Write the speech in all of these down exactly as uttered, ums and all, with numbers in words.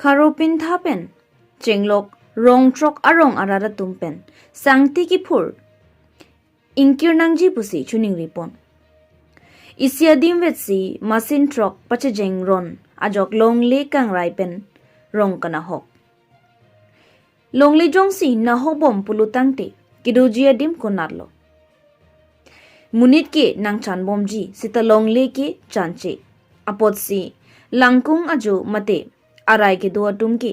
Kharopintha pen chenglok rong throk arong arat atum pen sangti kiphur ingkir nangji pusi choningri pon. Isi adim vetsi masin throk pachejeng ron ajok longle kangrai pen rong kanahok. Longle jongsi nahok bom pulo tangte kedoji adim konatlo? Monit ke nangchan bomji seta longle ke chanche. Apotsi langkung ajo mate arai kedo atum ke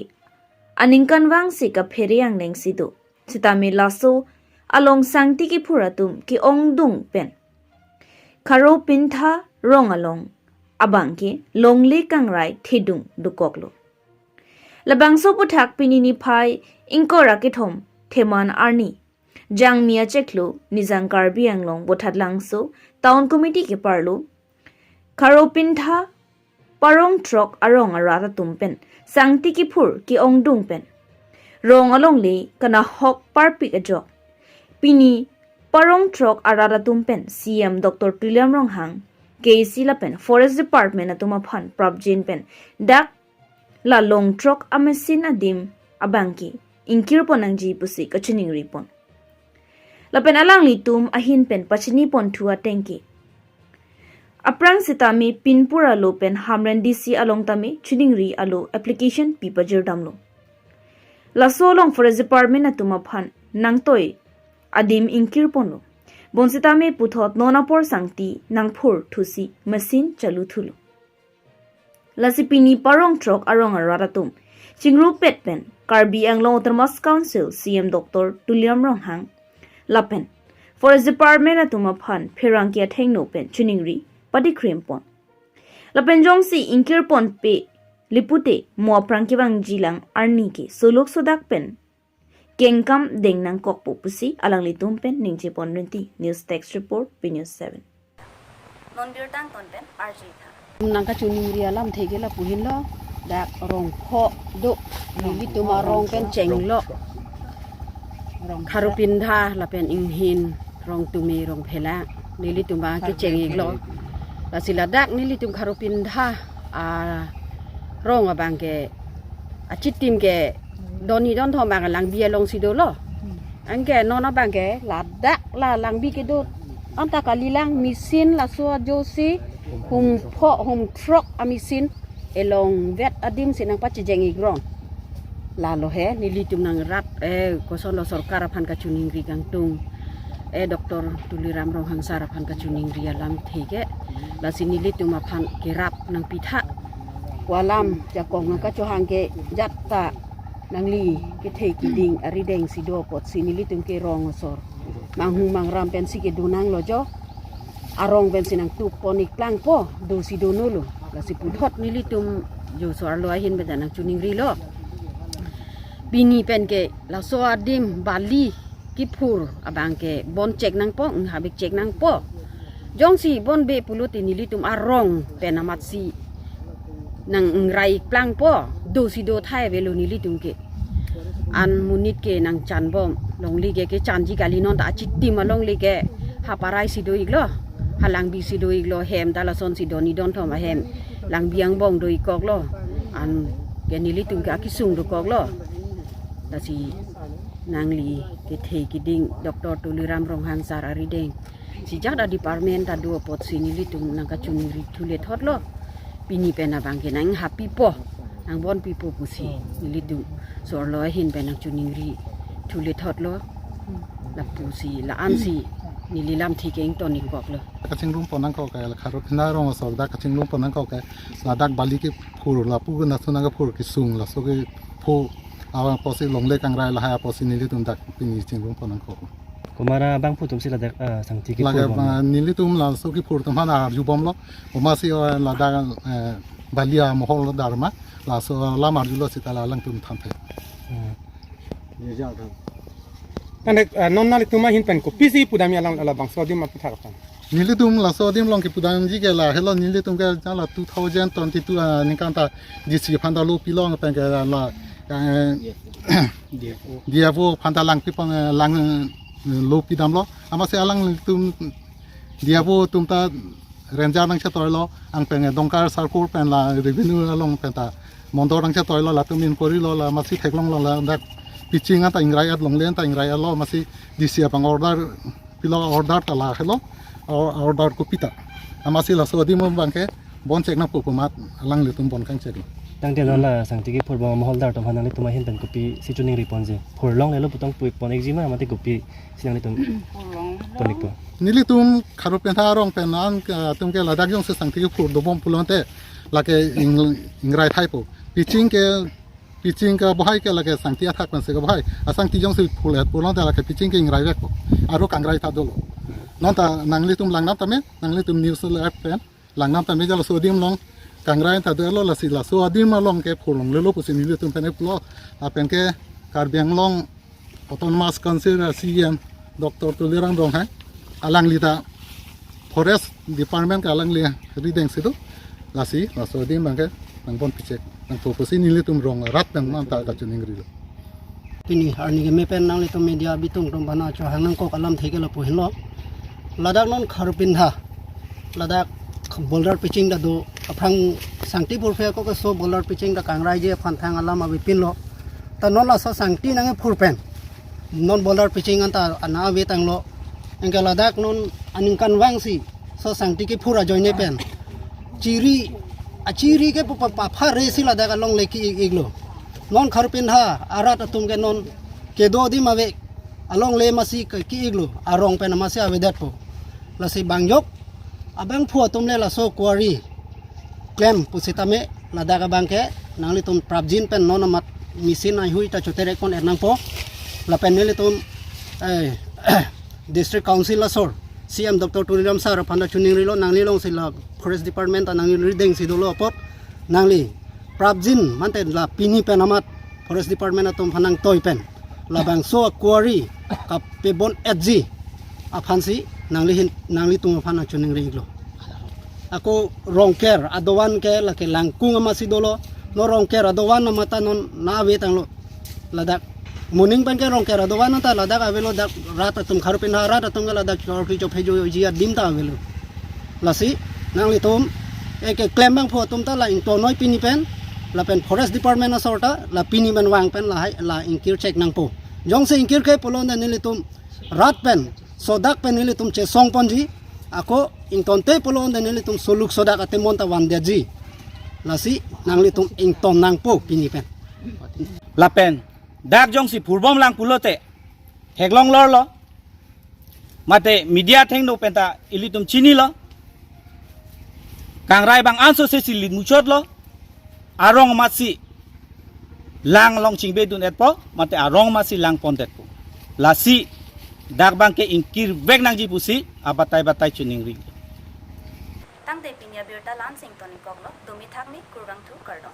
aningkanvang si kaphere angneng si do. Sitame laso along sangti kiphur atum ke-ongdung pen Kharopintha rong along abang ke longle kangrai thedung dokoklo. Labangso aphuthak pini niphai ingkoi ra kethom Theman arni Jangmi achiklo Nijang Karbi Anglong Bothatlangso Town Committee keparlo Kharopintha parong throk arong arat atum pen sangti kiphur ke-ongdung pen rong alongle kanahok parpik ajok pini parong throk arat atum pen C M Doctor Tuliram Ronghang, K A C lapen Forest Department atum aphan prapjin pen dak la long throk amasin adim abang ke ingkir pon nangji pusi kachoningri pon. Lapen alanglitum ahin pen pachini ponthu ateng ke aphrang sitame Pinpur alo pen Hamren D C along tame choningri alo application pi pajirdamlo. Laso along Forest Department atum aphan nangtoi adim ingkir ponlo. Bonsitame puthot non apor sangti nangphur thusi masin chaluthulo. Lasi pini parong throk arong arat atum chingrumpet pen Karbi Anglong Autonomous Council C M Doctor Tuliram Ronghang lapen Forest Department atum aphan pherangke athengno pen choningri padikrem pon. Lapen jongsi ingkir ponpe lipute mo aphrang kevangjilang arni ke soluk sodak pen kengkam deng nangkokpo pusi alanglitum pen ningje pon rinti. News Desk Report, B News seven. Non birta angton pen R J Tha. Nangkachoningri alamthe ke lapu henlo, dak rong pho do, nelitum arong pen chenglok Kharopintha lapen inghin rong tumi rong phela nelitum abang kecheng-iklo. Lasi ladak nelitum Kharopintha arong abang ke achitim ke doni don thom abang langbi alongsi dolo. Anke non abang ke ladak la langbi kedo anta kalilang, masin laso ajosi hum pho hum throk amasin elong vet adim si nangpachejeng-ik rong. Lalo he nelitum nangrap, eh, kosonlo sorkar aphan kachoningri kangtung, eh, Doctor Tuliram Ronghang sir aphan kachoningri alamthe ke. Lasi nelitum aphan kerap nangpitha. Ko alam jakong nangkachohang ke jat ta nangli kethe kiding arideng si do apotsi nelitum ke rong asor manghumang ram pensi kedo nanglo jo. Arong pensi nangtup pon-ik plangpo, dosi donolo. Lasi puthot nelitum jo so arlo ahin pen nangchoningrilo. Pini pen ke laso adim bali kiphur abang ke bon chek nangpo, inghabik chek nangpo. Jongsi bonbe pulote nelitum arong pen amatsi nang ingrai plangpo, dosi do thai avelo nelitum ke. An monit ke nangchan bom, longle ke kechanji kali, non ta achitim alongle ke ha parai si do-iklo, ha langbi si do-iklo, hem ta lasonsi doni don thom ahem langbi angbong do-ik koklo. Anke nelitum ke akesung dokoklo. Lasi nangli kethe kiding Doctor Tuliram Ronghang sir arideng si jat a department ta do apotsi nelitum nangkachoningri thule thotlo. Pini pen abang ke nanghapipo, nangbonpipo pusi nelitum so arlo ahin pen nangchoningri thule thotlo. Lapusi la-ansi neli lamthe ke ington-ik koklo. Kachingrum pon nangkok ke la Kharopintha rong asor dak kachingrum pon nangkok ke ladak bali kiphur lapu ke nasu nangkaphur kesung laso kepho abang apotsi longle kangrai lahai apotsi nelitum dak pini chingrum pon nangkok. Komat abangphu atumsi ladak, ah, sangti kiphur lake bom? Ah, nelitum laso kiphur atum aphan arjubomlo. Komatsi, ah, ladak, eh, bali amohol darma. Laso alam arjulo seta la alangtum thanthe. Hmm. Tangte, ah, non nanglitum ahin pen kopisi pudamji alang labangso adim aphuthak aphan? Nelitum laso adim along kipudamji ke la helo, nelitum ke jala two thousand twenty-two, ah, ningkan ta D C aphan ta lo pilong pen ke la, eh, D F O. D F O aphan ta langpi pon, eh, lang, eh, lo pidamlo. Amatsi alanglitum D F O atum ta ranger nangchetoilo, ang pen, eh, Dongkar Sarkur pen la revenue along pen ta Mondor nangchetoilo, latum inquiry lo, la masi theklonglo, ladak pitching anta ingrai-et longle, anta ingrai-etlo, masi D C aphan order pilo, order ta lahelo, or-, order kopita. Amasi laso adim abangke bon chek nangpo pu amat alanglitum bon kangcheklo. Tangte non la sangti kephur abang maholder atum aphan nanglitum ahin pen kopisi choningri ponji? Phur longlelo pu tong pu pon-ikji ma, mate kopisi nanglitum Phur longlelo. Pon-ikpo? Nelitum Kharupentha arong pen an, ah, atum ke ladak jongsi sangti kephur dobom pulote lake ing-, ingrai thaipo. Pitching ke, pitching ke bohai ke lake sangti athak pensi ke bohai. Asangti jongsi phur-et pulote lake pitching ke ingrai vekpo. Aro kangrai ta dolo. Non ta nanglitum langnang tame, nanglitum news lo app pen langnang tame, ja laso adim along kangrai ta dolo, lasi laso adim along ke phur longlelo pusi nelitum pen pulo. Lapen ke Karbi Anglong Autonomous Council a C E M Doctor Tuliram Ronghang, alangli ta Forest Department ke alangli rideng si do, lasi laso adim abangke nangbon pichek nangpo pusi nelitum rong arat nang manta kachoningrilo. Pini arni keme pen nanglitum media bitung atum aphan chohang nangkok alamthe ke lapu henlo. Ladak non Kharupentha, ladak boulder pitching ta do, aphrang sangti phurphe ako keso boulder pitching ta kangraiji aphan thang alam avepinlo. Ta non laso sangti nangkephur pen, non boulder pitching anta ana avetanglo. Anke ladak non aningkanvang si so sangti kephur ajoine pen chiri, achiri ke pa, pa, paphare si ladak alongle ki-ik-iklo. Non Kharupentha arat atum ke non kedo adim ave, alongle masi ke ki-iklo, arong pen masi avedetpo. Lasi bang jok abangphu atum le laso quarry klem pusitame ladak abangke nanglitum prapjin pen non amat machine naihui ta chotere kon-et nangpo. Lapen nelitum, eh, District Council asor C E M Doctor Tuliram sir aphan ta choningrilo, nangli along si la Forest Department ta nangli rideng si dolo apot, nangli prapjin mante la pini pen amat Forest Department atum aphan nangtoi pen labangso quarry kapebon-etji aphansi nangli hin, nanglitum aphan nangchoningri-iklo. Ako Rongker adovan ke lake langkung amatsi dolo, non Rongker adovan amat ta non na avetanglo. Ladak moning pen ke Rongker adovan ta ladak avelo, dak rat atum, Kharupentha rat atum ke ladak chor kecho phejoji adim ta avelo. Lasi nanglitum eke klem abangphu atum ta la ingtonnoi pini pen, lapen Forest Department asor ta la pini pen vang pen lahai la ingkir chek nangpo. Jongsi ingkirkhe pulote nelitum rat pen sodak pen nelitum chesong ponji, ako ingtonte pulote nelitum soluk sodak atemon ta vandetji. Lasi nanglitum ington nangpo pini pen. Lapen dak jongsi phurbom lang pulote theklong lorlo, mate media athengno pen ta ilitum chinilo. Kangrai abang anso sesi lit muchotlo. Arong amatsi lang along chingbedun-etpo, mate arong amatsi lang pondetpo. Lasi dak abangke ingkir vek nangji pusi abatai batai choningri. Tangte pini abirta la-ansi ington-ikkoklo, dumi thakmi, kurvangthu, kardom.